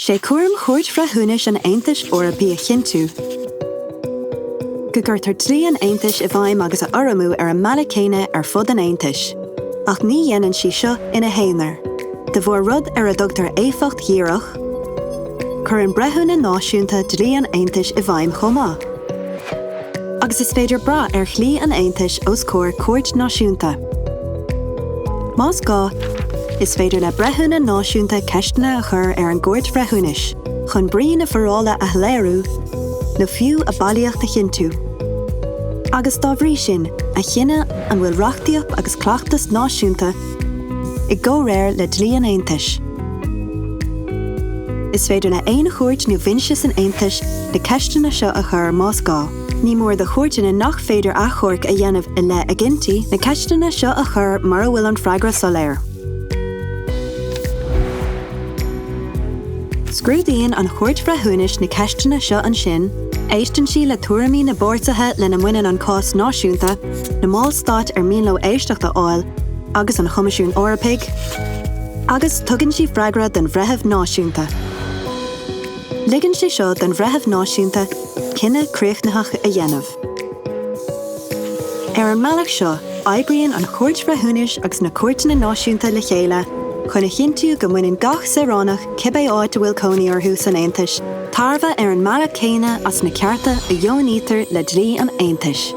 Sé cúram Chúirt Bhreithiúnais an Aontais Eorpaigh a chinntiú go gcuirtear dlí an Aontais i bhfeidhm agus a urramú ar an mbealach céanna ar fud an Aontais, ach ní dhéanann sí seo ina haonar. De bharr rud ar a dtugtar éifeacht dhíreach, cuireann breithiúna náisiúnta dlí an Aontais i bhfeidhm chomh maith. Agus is féidir brath ar dhlí an Aontais os comhair cúirt náisiúnta. Más gá, is féidir le breithiúna náisiúnta ceisteanna a chur ar an gCúirt Bhreithiúnais chun brí na forála a shoiléiriú nó fiú a bailíocht a chinntiú, agus dá bhrí sin, a chinneadh an bhfuil reachtaíocht agus cleachtas náisiúnta i gcomhréir le dlí an Aontais. Is féidir le haon chúirt nó bhinse san Aontas na ceisteanna seo a chur más gá. Ní mór do chúirteanna nach féidir achomharc a dhéanamh i leith a gcinntí, na ceisteanna seo a chur mura bhfuil an freagra soiléir. Scrúdaíonn an Chúirt Bhreithiúnais na ceisteanna seo ansin, éisteann sí le tuairimí na bpáirtithe lena mbaineann an cás náisiúnta, na mBallstát ar mian leo éisteacht a fháil agus an Choimisiúin Eorpaigh, agus tugann sí freagra don bhreitheamh náisiúnta. Ligeann sé seo don bhreitheamh náisiúnta cinneadh críochnaitheach a dhéanamh. Ar an mbealach seo, oibríonn an Chúirt Bhreithiúnais agus na cúirteanna náisiúnta le chéile chun a chinntiú go mbaineann gach saoránach, cibé áit a bhfuil cónaí orthu san Aontas, tairbhe ar an mbealach céanna as na cearta a dheonaítear le dlí an Aontais.